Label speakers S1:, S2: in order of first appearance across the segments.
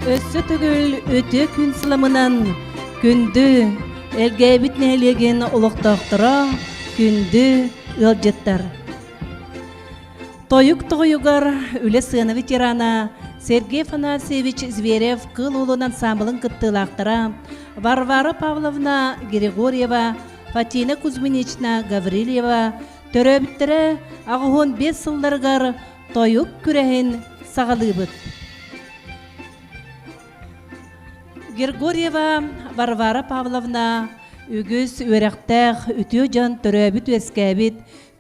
S1: Өссө төгүл үтүө күн сыламынан күндү Элгээбит нэһилиэгин олохтоохторо, күндү ыалдьыттар. Тойук тоҕойугар үлэ сыана ветерана Сергей Афанасьевич Зверев Кыыл Уолун ансаамбылын кыттыылаахтара Варвара Павловна Григорьева, Фатина Кузьминична Гаврильева төрөөбүттэрэ 85 сылларыгар тойук күрэһин саҕалыыбыт. Григорьева Варвара Павловна үгүс үөрэхтээх үтүө дьон төрөөбүт-үөскээбит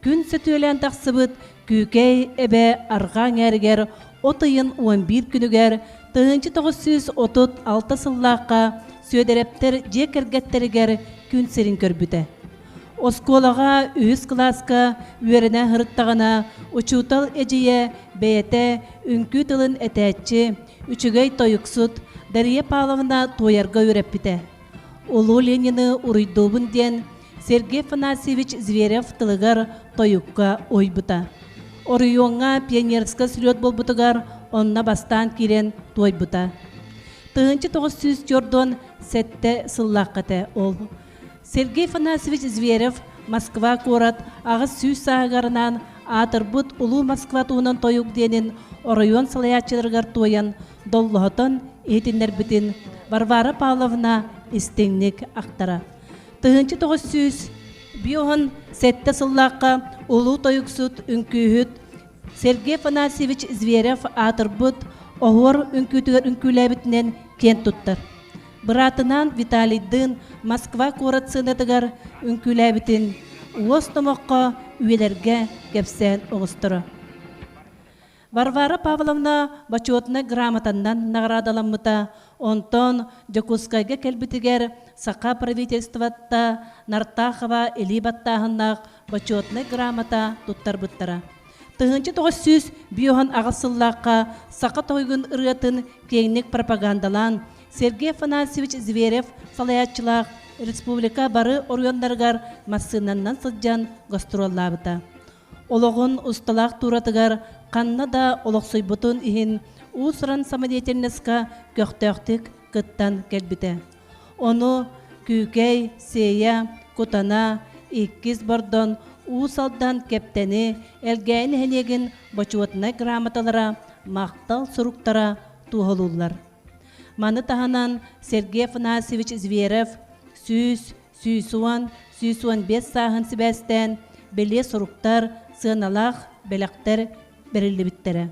S1: Күн сөтүөлээн тахсыбыт Күүкэй эбэ арҕаа эҥээригэр от ыйын 11 күнүгэр 1936 сыллаахха Сүөдэрэптэр дьиэ кэргэттэригэр күн сирин көрбүтэ. Оскуолаҕа үһүс кылааска үөрэнэ сырыттаҕына учуутал эдьиийэ бэйэтэ үҥкүү тылын этээччи, үчүгэй тойуксут Дария Павловна туойарга үөрэппитэ. Улуу Ленины уруйдуубун диэн Сергей Афанасьевич Зверев тылыгар тойукка уһуйбута. Оройуоҥҥа пионерскай слет буолбутугар онно бастаан киирэн туойбута. 1947 сыллаахха этэ ол. Сергей Афанасьевич Зверев Москва куорат 800 сааһыгарынаан аатырбыт Улуу Москва туһунан тойук диэнин оройуон салайааччыларыгар туойан доллоһотон иһитиннэрбитин Варвара Павловна истиҥник ахтара. 1957 сыллаахха улуу тойуксут, үҥкүүһүт Сергей Афанасьевич Зверев аатырбыт оһуор үҥкүүтүгэр үҥкүүлээбитинэн киэн туттар. Быраатынаан Виталийдыын Москва куорат сыанатыгар үҥкүүлээбитин уос номоххо үйэлэргэ кэпсээн оҕусторо. Варвара Павловна бочуотунай грамотаннан наҕараадаламмыта, онтон Дьокуускайга кэлбитигэр Саха правительствота Нартахова илии баттааһыннаах бочуотунай грамота туттарбыттара. 1958 сыллаахха саха тойугун ырыатын киэҥник пропагандалаан Сергей Афанасьевич Зверев салайааччылаах республика бары оройуоннарыгар массыынаннан сылдьан гастроллаабыта. Олоҕун усталаах тууратыгар ханна да олохсуйбутун иһин уус-уран самодеятельноска көхтөөхтүк кыттан кэлбитэ. Ону Күүкэй, Сиэйэ, Кутана, Иккис Бордон, Уус Алдан, Кэптэни, Элгээйи нэһилиэгин бочуотунай грамоталара, махтал суруктара туоһулууллар. Маны таһынан Сергей Афанасьевич Зверев 100, 110, 115 сааһын сибээстээн бэлиэ суруктар, сыаналаах бэлэхтэр бэриллибиттэрэ.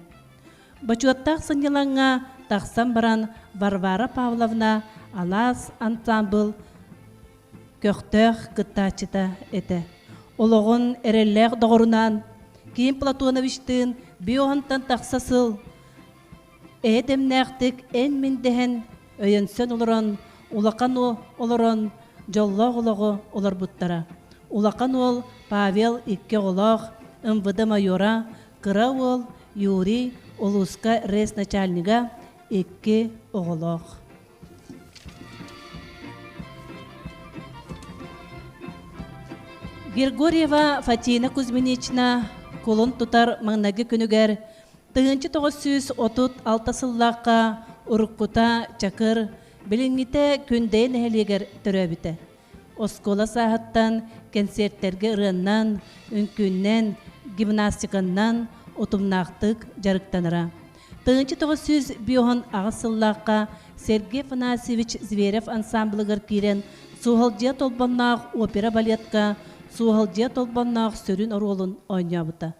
S1: Бочуоттаах сынньалаҥҥа тахсан баран Варвара Павловна Алаас ансаамбыл көхтөөх кыттааччыта этэ. Олоҕун эрэллээх доҕорунаан Ким Платоновичтыын биоһантан тахса сыл Эйэ-дэмнээхтик эн-мин дэһэн, өйөнсөн олорон, улахан олорон, дьоллоох олоҕу олорбуттара. Улахан уол Павел икки оҕолоох, МВД майора, кыра уол Юрий улууска РЭС начальнига, икки оҕолоох. Григорьева Фатина Кузьминична кулун тутар маҥнайгы күнүгэр 1936 сыллаахха уруккута Чакыр, билиҥҥитэ Күндэйэ нэһилиэгэр төрөөбүтэ. Оскуола сааһыттан кэнсиэртэргэ ырыаннан, үҥкүүннэн, гимнастиканнан утумнаахтык дьарыктанара. 1958 сыллаахха Сергей Афанасьевич Зверев ансамблыгар киирэн Суһалдьыйа Толбонноох опера-балетка Суһалдьыйа Толбонноох сүрүн оруолун оонньообута.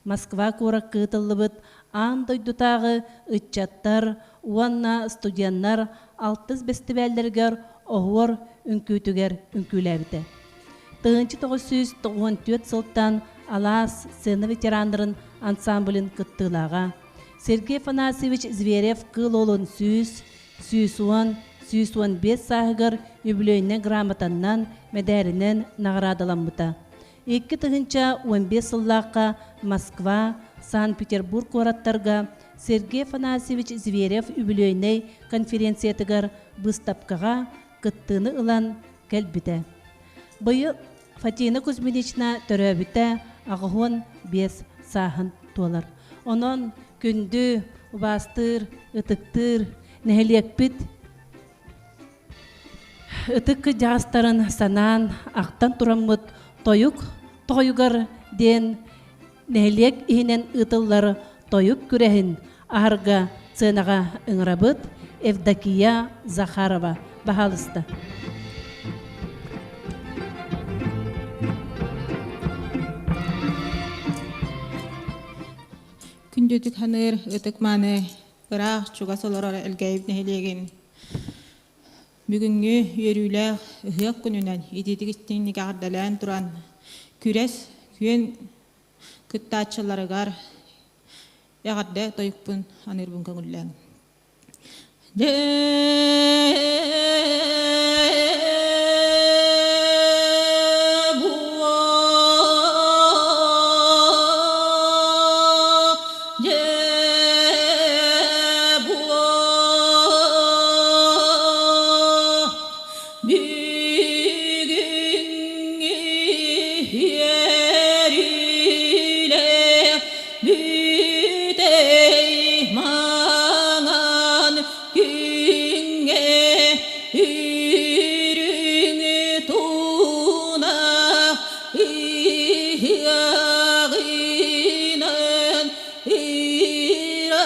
S1: Москва куоракка ыытыллыбыт аан дойдутааҕы ыччаттар уонна студеннар алтыс бэстибээллэригэр оһуор үҥкүүтүгэр үҥкүүлээбитэ. 1994 сылтан Алаас сцена ветераннарын ансамблын кыттыылааҕа. Сергей Афанасьевич Зверев Кыыл Уолун 100, 110, 115 сааһыгар үбүлүөйүнэн грамотаннан, мэдээлинэн наҕараадаламмыта. 2015 сыллаахха Москва, Санкт-Петербург куораттарга Сергей Афанасьевич Зверев үбүлүөйнэй конференциятыгар быыстапкаҕа кыттыыны ылан кэлбитэ. Быйыл Фатина Кузьминична төрөөбүтэ 85 сааһын туолар. Онон күндү, убаастыыр, ытыктыыр, Нэһилиэкпит ытык кырдьаҕастарын санаан, ахтан тураммыт тойук тоҕойугар диэн нэһилиэк иһинэн ыытыллар тойук күрэһин аһарга сценаҕа ыҥырабыт Евдокия Захарова. Баһаалыста.
S2: Күндүтүк ханыыр ытык мааны ыраах чугас олорор Элгээйибит нэһилиэгин бүгүҥҥү үөрүүлээх ыһыах күнүнэн итиитик истиҥник эҕэрдэлээн туран күрэс күөн кыттааччыларыгар эҕэрдэ тойукпун аныырбын көҥүллээҥ. Бүтэй маҥан күҥҥэ үрүҥ тунах ыһыаҕынан ыраах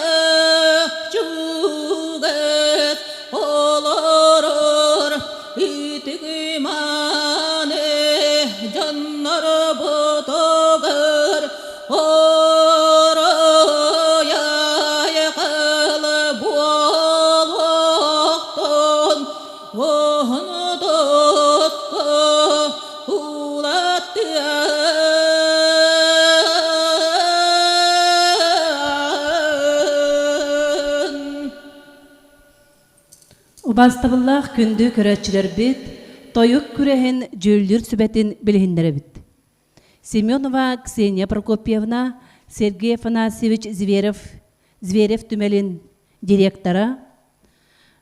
S2: чугас олорор ытык-мааны дьоннор ботугар Оройайхал буолуохтун уһун тутку улаттыан.
S1: Убаастабыллаах күндү көрөөччүлэрбит, тойук күрэһин дьүүллүүр сүбэтин билиһиннэрэбит. Семенова Ксения Прокопьевна, Сергей Афанасьевич Зверев, Зверев түмэлин директора,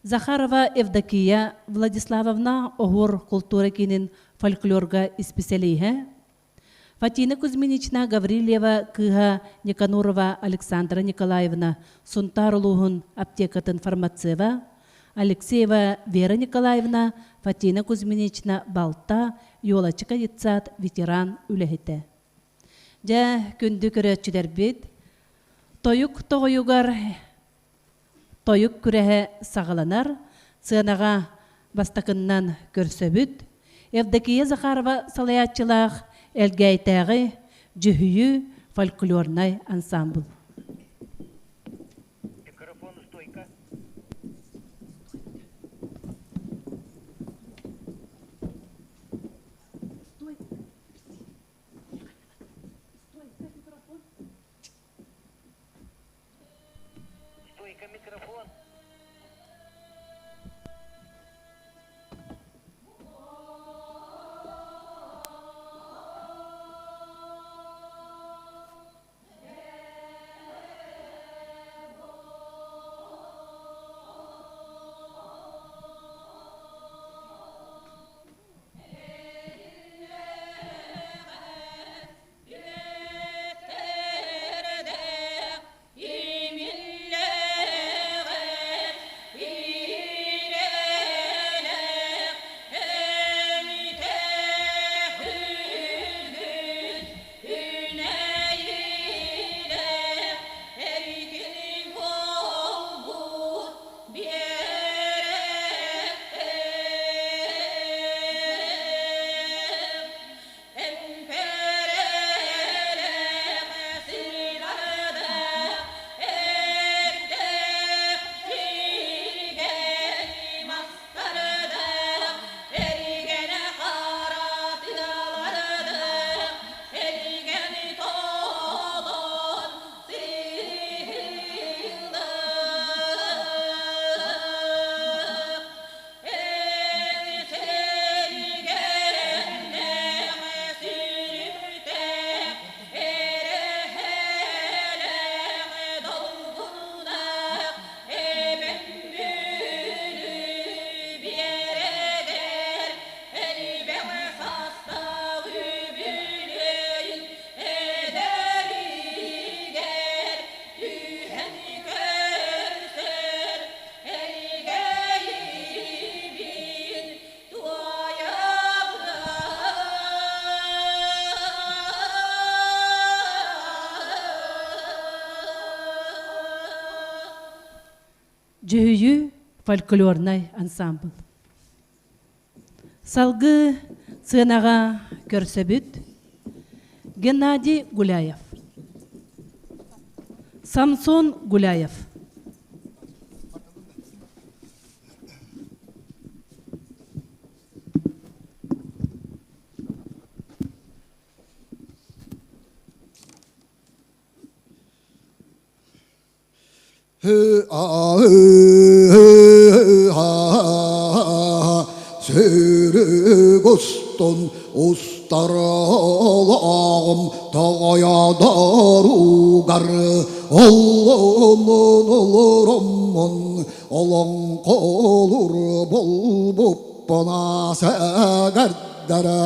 S1: Захарова Евдокия Владиславовна Оһуор култуура киинин фольклорга исписэлииһэ, Фатина Кузьминична Гаврильева кыыһа Никанорова Александра Николаевна Сунтаар улууһун аптекатын фармацева, Алексеева Вера Николаевна, Фатина Кузьминична балта, Елочка детсад ветеран үлэһитэ. Дьэ, күндү көрөөччүлэрбит, тойук тоҕойугар тойук күрэһэ саҕаланар, сыанаҕа бастакыннан көрсөбүт. Евдокия Захарова салайааччылаах Элгээйтээҕи Дьүһүйүү фольклорнай ансамбл.
S3: Микрофон стойка. Стойка микрофон.
S1: Дьүһүйүү фольклорнай ансамбль. Салгыы сыанаҕа көрсөбүт Геннадий Гуляев. Самсон Гуляев.
S4: Сүүрүк устун устаралааҕым тоҕойодоругар оллонун олороммун олоҥхолур булбуппуна сэгэрдэрэ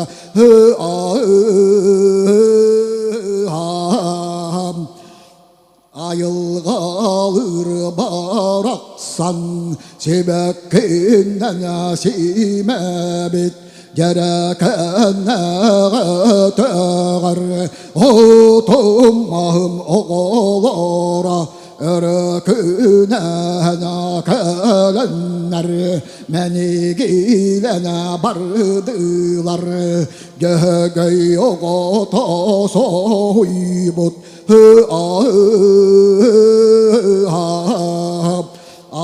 S4: Айылҕалыыр барахсан сибэккинэн симэбит дьэрэкэннэҕэ төҕөр отум маһым оҕолоро өрөкүнэн кэлэннэр мэнигилэнэ бардылар дьөһөгөй оҕото соһуйбут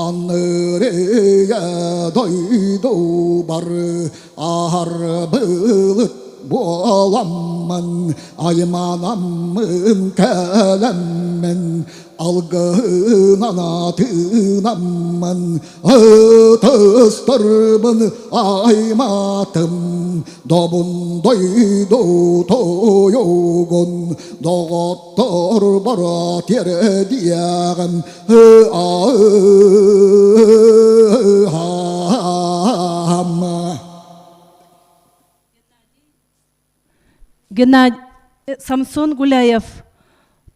S4: Анырыга дойдубар аһар былыт буоламмын айманаммын кэлэммин алгыһынан атыынаммын ытыстарбын аймаатым Добун дойду тойугун доҕоттор бара тиэрдиэҕим
S1: Геннадий Самсон Гуляев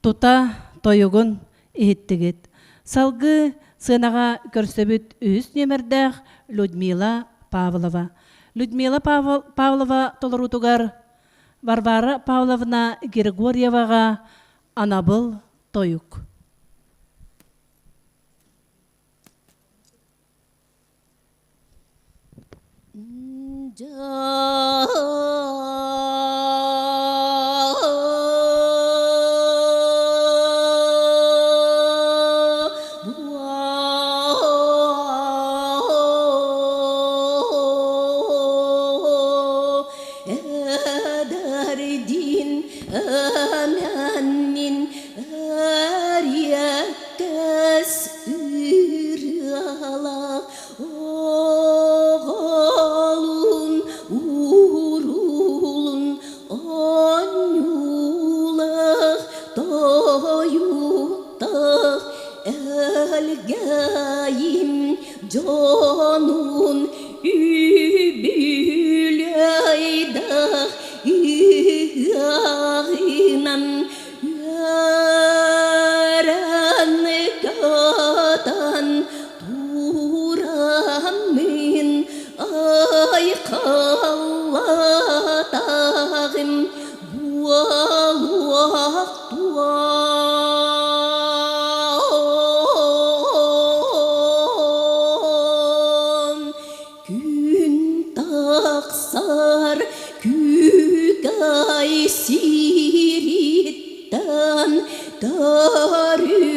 S1: тута тойугун иһиттигит. Салгыы сыанаҕа көрсөбүт үһүс нүөмэрдээх Людмила Павлова. Людмила Павлова толоруутугар Варвара Павловна Григорьеваҕа анабыл тойук.
S5: Эдэрдин эмэннин эриэккэс ырыалаах оҕолун уруулун оонньуулах тойуктаах Элгэйим дьонун үбүлүөйдээх ыһыаҕынан үөрэн көтөн тураммын айхаллатаҕым буолуох туон күн тахсар күүкэй сириттэн төрүттээх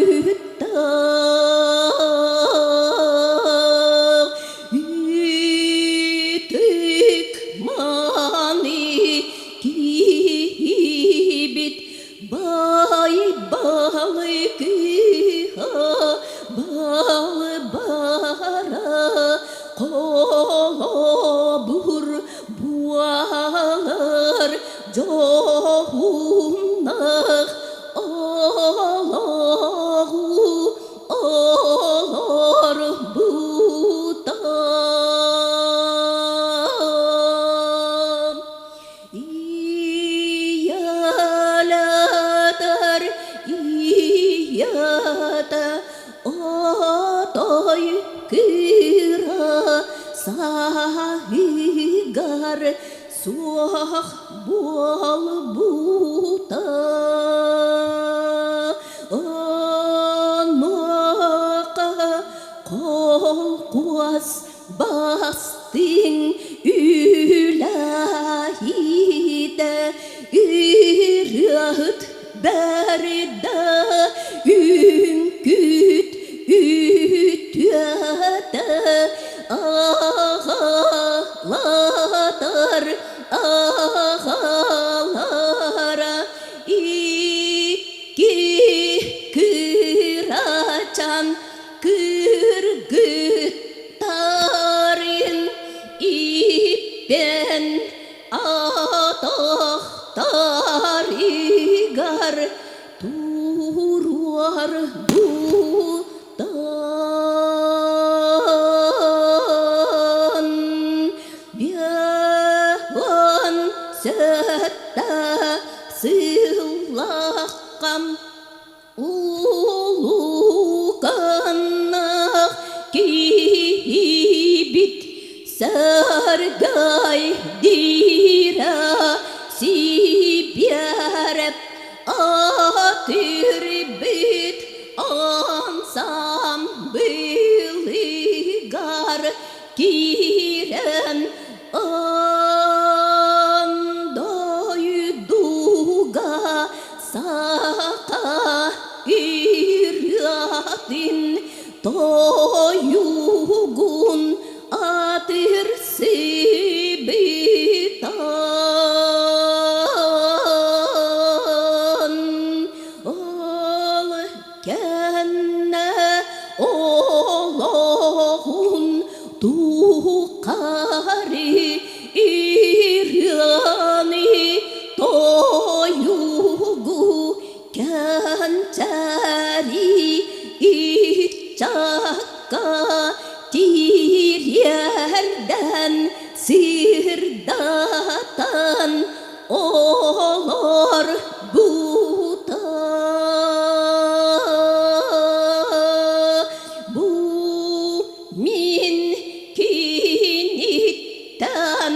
S5: үтүк маны киһибит бай балыкыһа балбара холобур буолар дьоһуннах олоҕу олорбута. Ийэлэтэр ийэтэ отой кыра саһыгар суох буолбута. Онуоха Ырыаһыт бэрдэ үҥкүүт үтүөтэ аҕалатар аҕалара икки кырачаан кыргыттарын ииппэн атахтарыгар туруорбутан биэһэн сэттэ сыллаахха Улууканнаах киһибит Сэргэй диирэ Сибиэрэп атырбыт ансамбылыгар киирэн Аан дойдуга саха ырыатын тойугун атырсыбытан Ол кэннэ олоҕун тухары ырыаны тойугу кэнчээри ыччакка тириэрдэн сырдатан олорбута. Бу мин киниттэн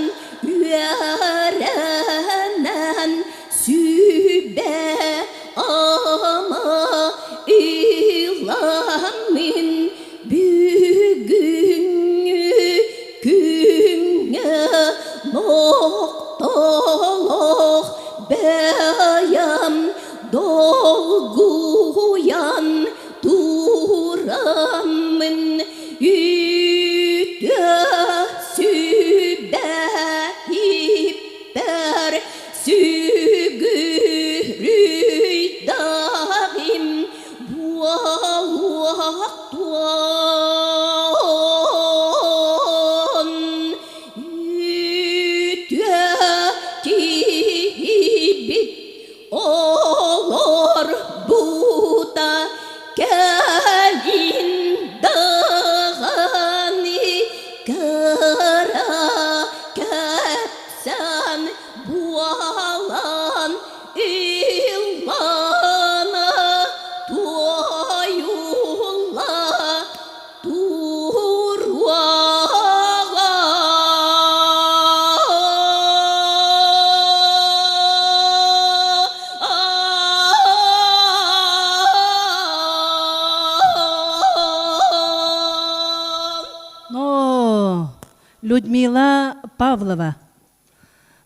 S5: үөрэнэн сүбэ ама ыламмын бүгүҥҥү күҥҥэ нохтолоох бэйэм долгуйан тураммын үтүө сүбэ ииппэр сүгүрүйдэҕим буолуохтуон үтүө киһибит олорбута кэлин даҕаны кыра кэпсэн буолан ыллана туойулла туруоҕа.
S1: Но Людмила Павлова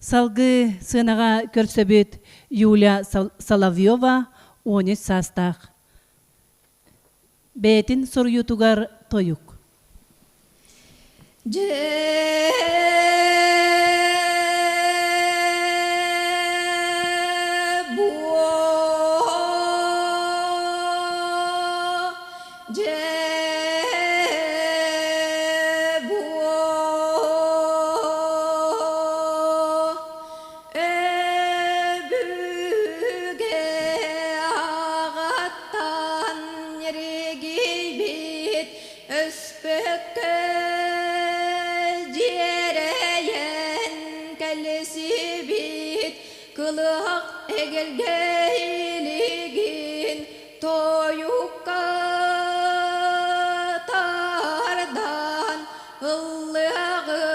S1: Салгыы сыанаҕа көрсөбүт Юля Соловьева 13 саастаах. Бэйэтин суруйуутугар тойук.
S2: Өбүгэ аҕаттан ньиргийбит өспөккө дьиэрэйэн кэлсибит кылыһах эгэлгэ илигин тойукка тардан ыллыаҕыҥ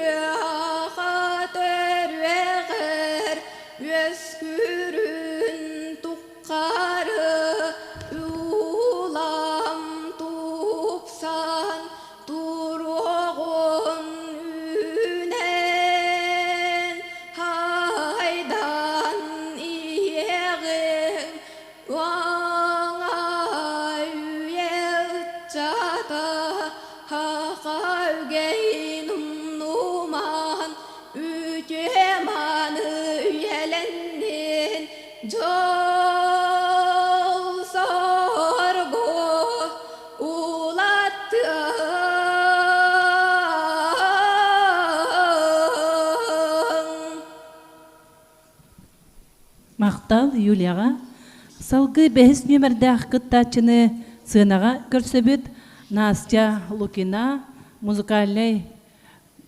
S2: Үстүрүөхэ төрүөҕэр үөскүүрүн туххары улам тупсан туруоҕун үүнэн.
S6: Үтүө-мааны үйэлэннин, дьол-соргу улаттыаҥ.
S1: Махтал Юлияҕа. Салгыы бэһис нүөмэрдээх кыттааччыны сыанаҕа көрсөбүт Настя Лукина, музыкальнай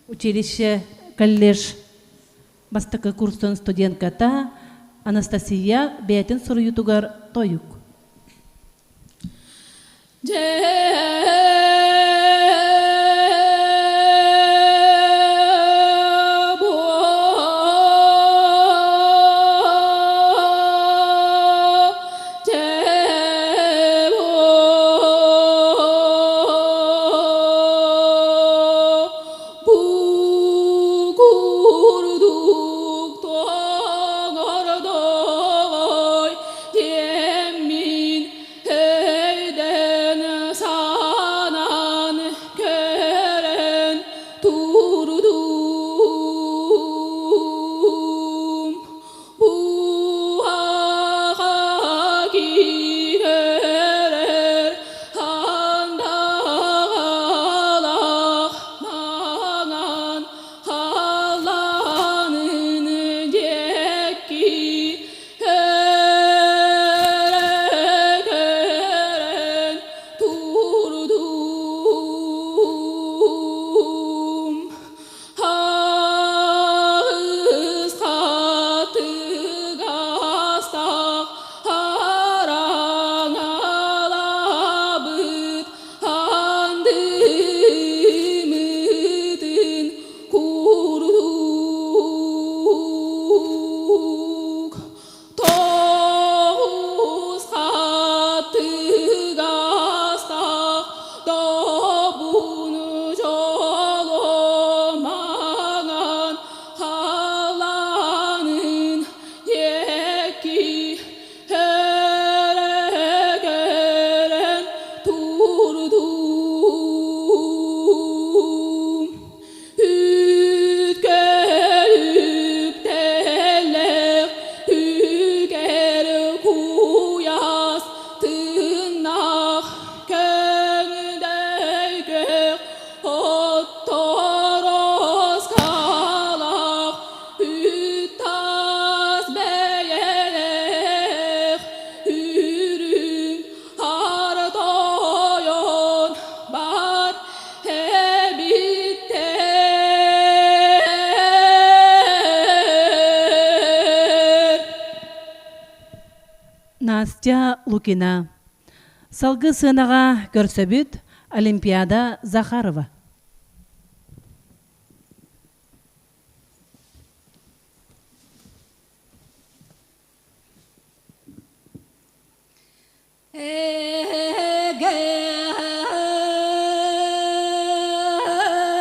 S1: училище колледж бастакы курсун студентката Анастасия бэйэтин суруйуутугар тойук.
S2: Бу курдук тоҥордой диэммин өйдөн санаан көрөн турдум. Буһаҕа киирэр андаҕалаах маҥан халлаанын диэки өрө көрөн турдум. Аҕыс хатыгастаах хараҥалаабыт андымытын курдук тоҕус хатыгастаах добун дьоло маҥан халлаанын диэки өрө көрөн турдум. Үткөрүктэлэх үгэр куйаас тыыннаах көҥдөйгөх отторос калах үт-тас бэйэлээх үрүҥ Аар тойон бар эбиттэр.
S1: Настя Лукина. Салгыы сыанаҕа көрсөбүт Олимпиада Захарова.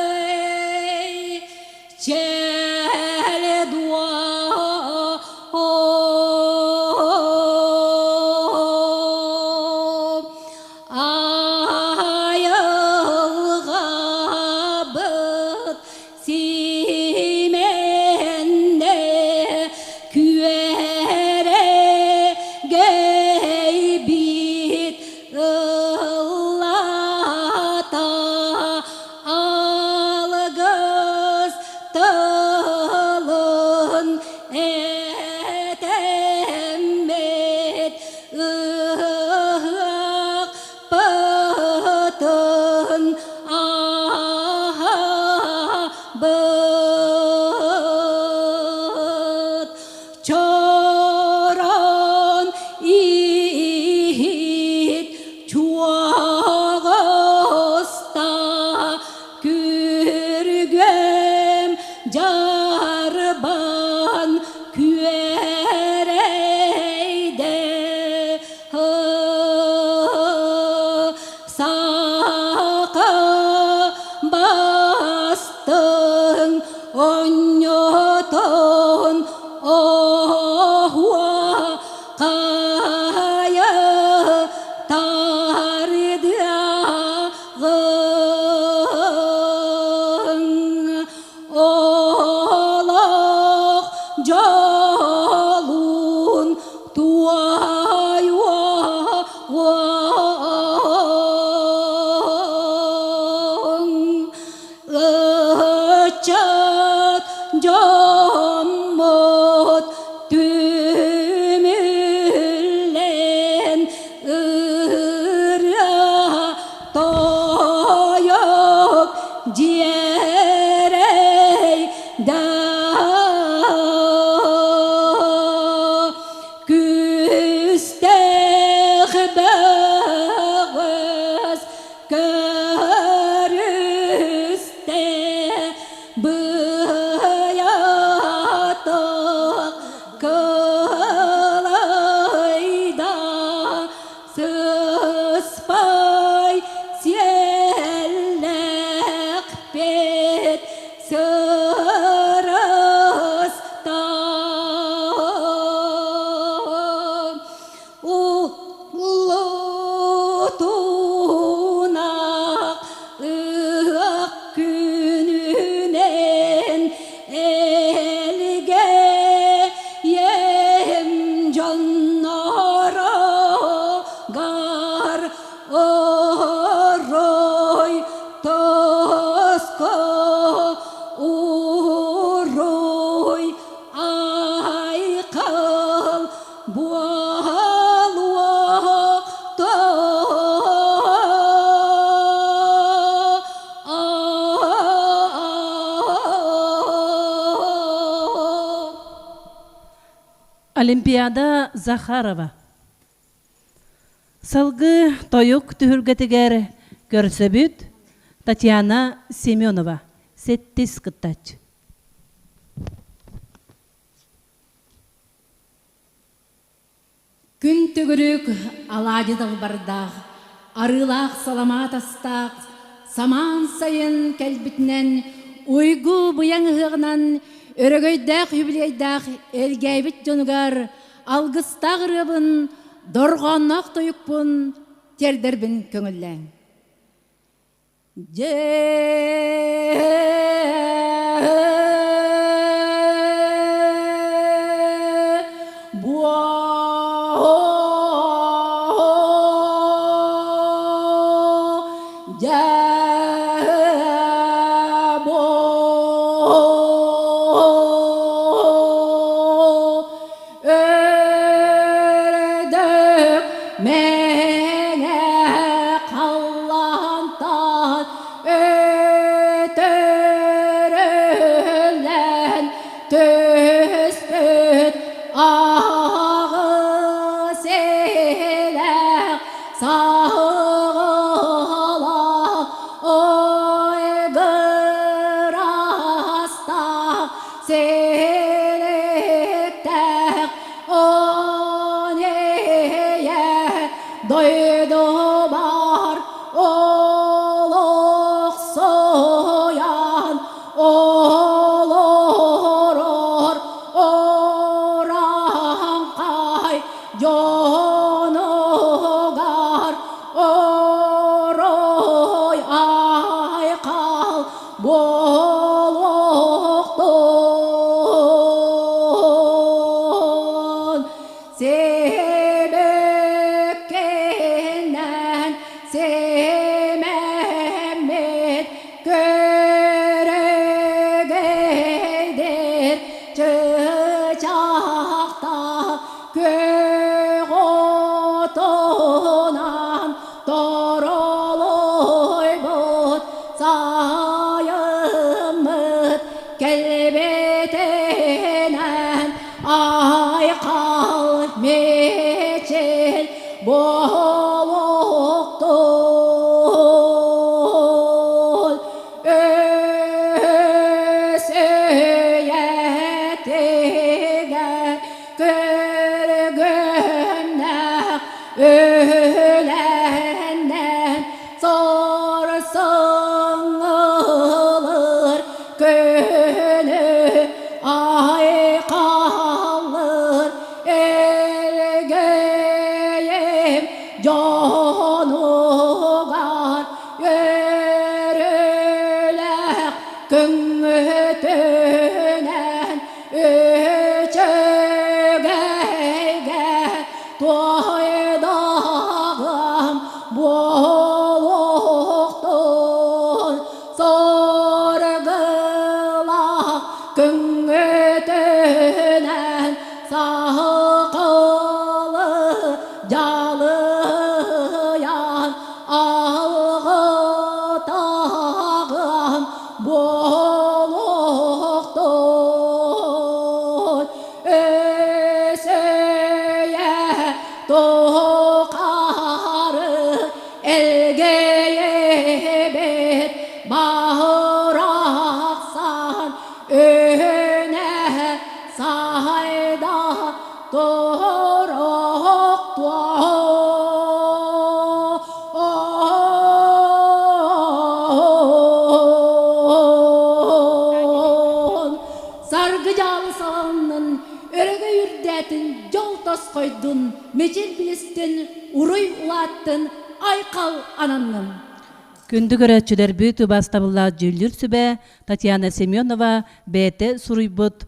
S5: Эгэй, чээлэ дуо айылҕабыт симэннэ күөрэгэйбит ыллата алгыс тылын этэммит ыһыах Пытын аһабыт чорон иһит чуоҕуста күргүөм дьарбан күөрэйдэ Саха бастыҥ онньотон оһуо хайа тардыаҕыҥ олоҥхо Дьоммут түмүллэн ырыа тойук дьиэрэй да күүстээх бөҕөс көрүстэ быйатах кылайда сыспай сиэллэхпит сырыста. Улутунах ыһыах күнүнэн элгэйэм дьоннорогар орой тоско уруй айхал
S1: Олимпиада Захарова. Салгыы тойук түһүлгэтигэр көрсөбүт Татьяна Семенова, сэттис кыттааччы.
S5: Күн төгүрүк алаадьы далбардаах, арыылаах саламаат астаах, самаан сайын кэлбитинэн, уйгу быйаҥ ыһыаҕынан өрөгөйдөөх юбилейдаах Элгээйбит дьонугар алгыстаах ырыабын, дорҕоонноох тойукпун тиэрдэрбин көҥүллээҥ. Өрдөк мэҥэ халлаантан өтөрүллэн түспүт аҕыс илэх саҕалаах ойгырастаах силиктээх он ийэ дойдубар олохсуйан олорор урааҥхай дьонугар орой айхал буолуохтун Сибиккинэн симэммит көрөгөйдөр чыычаахта күөх отунан торолуйбут сайыммыт кэлбитинэн айхал мичил буолуохтун өс үйэтигэр көргөннөх үлэннэн сорсоҥҥолор күнү айхаллыр элгэйим дьонугар өрүлэх көҥүтүнэн үчүгэйгэ туойдаҕым буолуохтун соргылаах көҥүтүнэн. Сахалы дьалыйан алгытаган буолуохтун өсөйө тухары элгэйбит баһырахсан өнө сайда туруктуон Саргы дьаалы салалынын өрөгөй үрдээтин дьол тосхойдун мичил билистин уруй улааттын айхал ананнын.
S1: Күндү көрөөччүлэрбит убаастабыллаах дьүүллүүр сүбэ Татьяна Семенова бэйэтэ суруйбут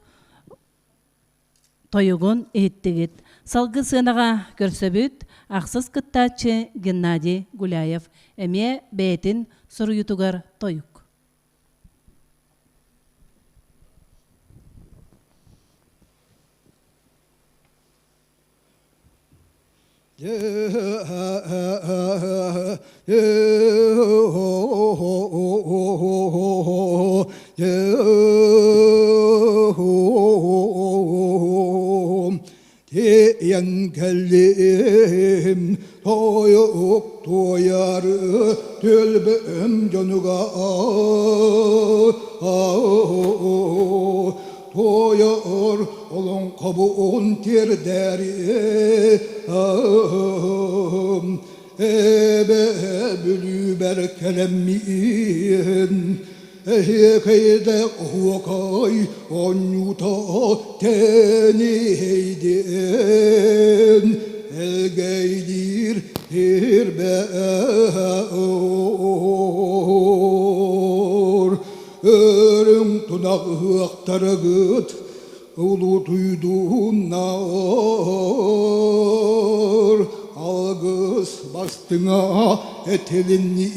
S1: тойугун иһиттигит. Салгыы сыанаҕа көрсөбүт ахсыс кыттааччы Геннадий Гуляев эмиэ бэйэтин суруйуутугар тойук.
S4: Тиийэн кэллим тойук туойар түөлбэм дьонугар туойар олоҥхобун тиэрдээри Эбэ Бүлүүбэр кэлэммиин эһиэкэйдэ оһуокай оонньуута тэниэйдин элгэйдиир ирбэҕэр өрүҥ тунах ыһыахтарыгыт улуутуйдууннар алгыс бастыҥа этилинниэ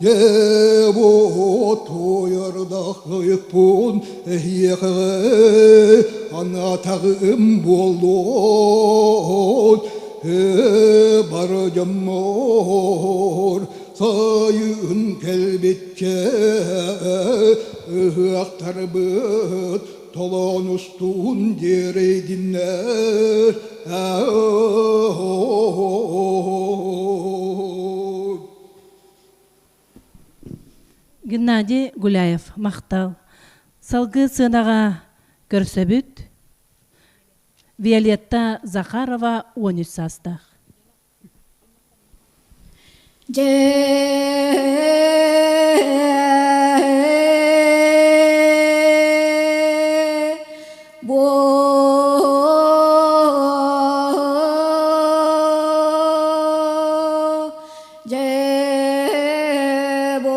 S4: Дьэ туойардахыппын эһиэхэ анаатаҕым буолуон бар дьоммор сайын кэлбиччэ ыһыахтарбыт толоон устун диэрэйдиннэр.
S1: Геннадий Гуляев махтал. Салгыы сыанаҕа көрсөбүт Виолетта Захарова 13 саастаах.
S6: Дьэ бу Дьэ бу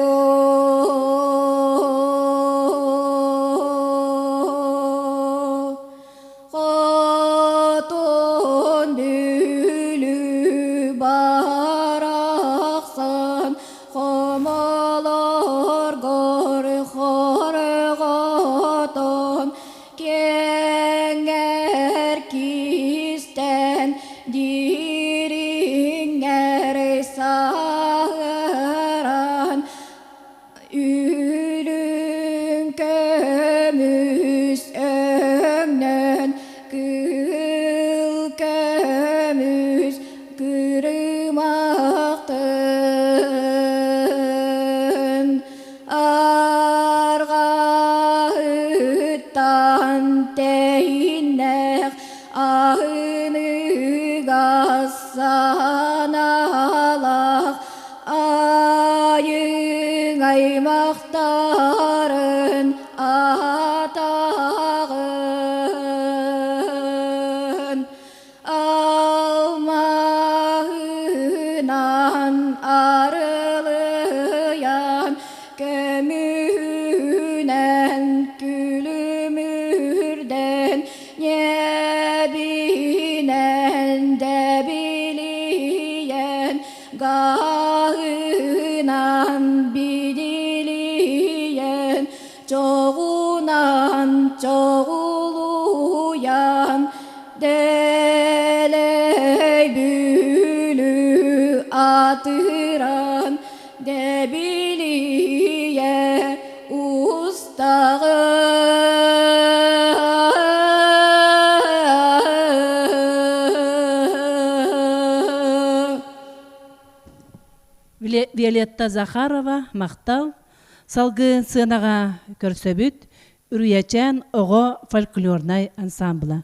S6: хотун Бүлүү барахсан хомолоргор хорҕотон киэҥэр кистэн дириҥэр саһаран үрүҥ көмүс өҥнөн кыыл көмүс кырымахтын Арҕаһыттан тэйиннэх аһыныгас санаалаах айыҥ аймахтарын атаҕын Алмаһынан арылыйан, көмүһүнэн күлүмүрдэн, ньэбинэн дэбилийэн, гаһынан бидилийэн. чоҕулуйан дэлэй бүлүү атыран дэбилийэ устаҕын.
S1: Виолетта Захарова махтал салгыы сыанаҕа көрсөбүт Үрүйэчээн оҕо фольклорнай ансамбла.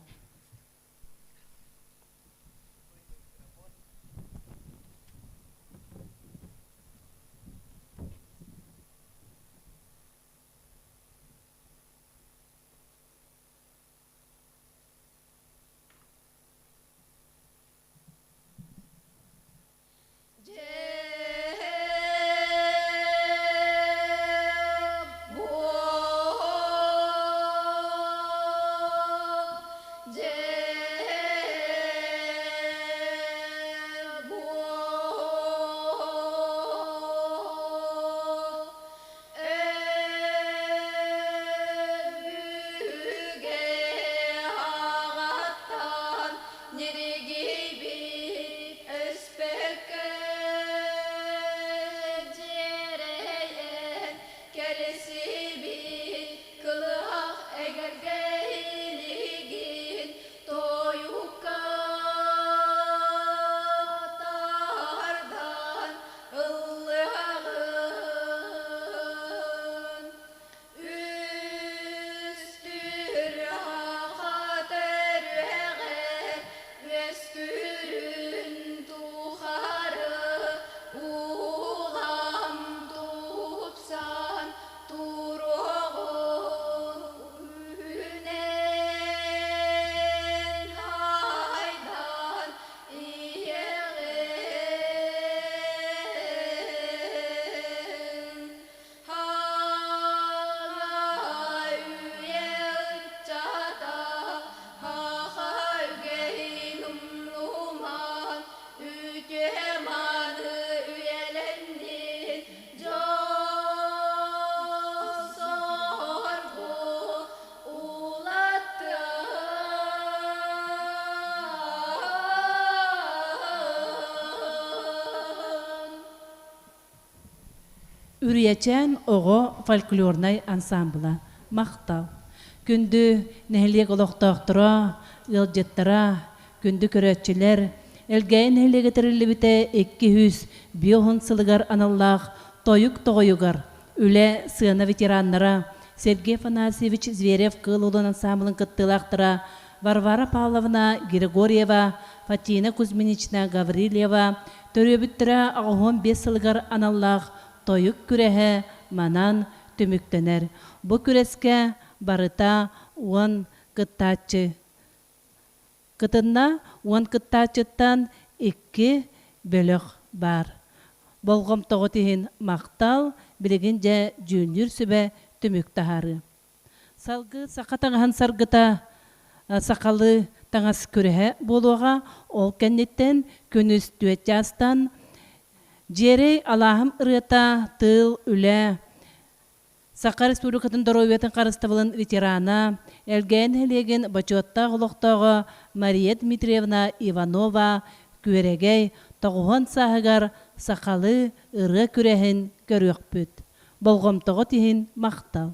S6: Ньиригийбит өспөккө дьиэрэйэн кэлсибит кылыһах эгэлгэһилигин тойукка тардан ыллыаҕын. Үстүүр аха төрүөҕэр үөскүүрүн тухары улам тупсан туруоҕун үүнэн айдан иһэҕин. Хаҥа үйэ ыччата хаха үгэһин умнуман, үтүө-мааны үйэлэннин дьол-соргу улаттын.
S1: Үрүйэчээн оҕо фольклорнай ансаамбыла Махтал! Күндү нэһилиэк олохтоохторо, ыалдьыттара, күндү көрөөччүлэр, Элгээйи нэһилиэгэ тэриллибитэ 250 сылыгар аналлаах Тойук тоҕойугар үлэ, сыана ветераннара Сергей Афанасьевич Зверев Кыыл Улун ансаамбылын кыттыылаахтара Варвара Павловна Григорьева, Фатина Кузьминична Гаврильева Төрүөбүттэрэ 85 сылыгар аналлаах тойук күрэһэ манан түмүктэнэр. Бу күрэскэ барыта уон кыттааччы кытынна, уон кыттааччыттан икки бөлөх баар. Болҕомтоҕут иһин махтал, билигин дьэ дьүүллүүр сүбэ түмүк таһаарыы. Салгыы саха таҥаһын саргыта сахалыы таҥас күрэһэ буолуоҕа. Ол кэнниттэн күнүс түөрт чаастан Дьиэрэй алааһым ырыата тыыл, үлэ, Саха Республикатын доруобуйатын харыстабылын ветерана, Элгээйи нэһилиэгин бочуоттаах олохтооҕо Мария Дмитриевна Иванова Күөрэгэй тоҕуһуон сааһыгар сахалыы ырыа күрэһин көрүөхпүт. Болҕомтоҕут иһин махтал!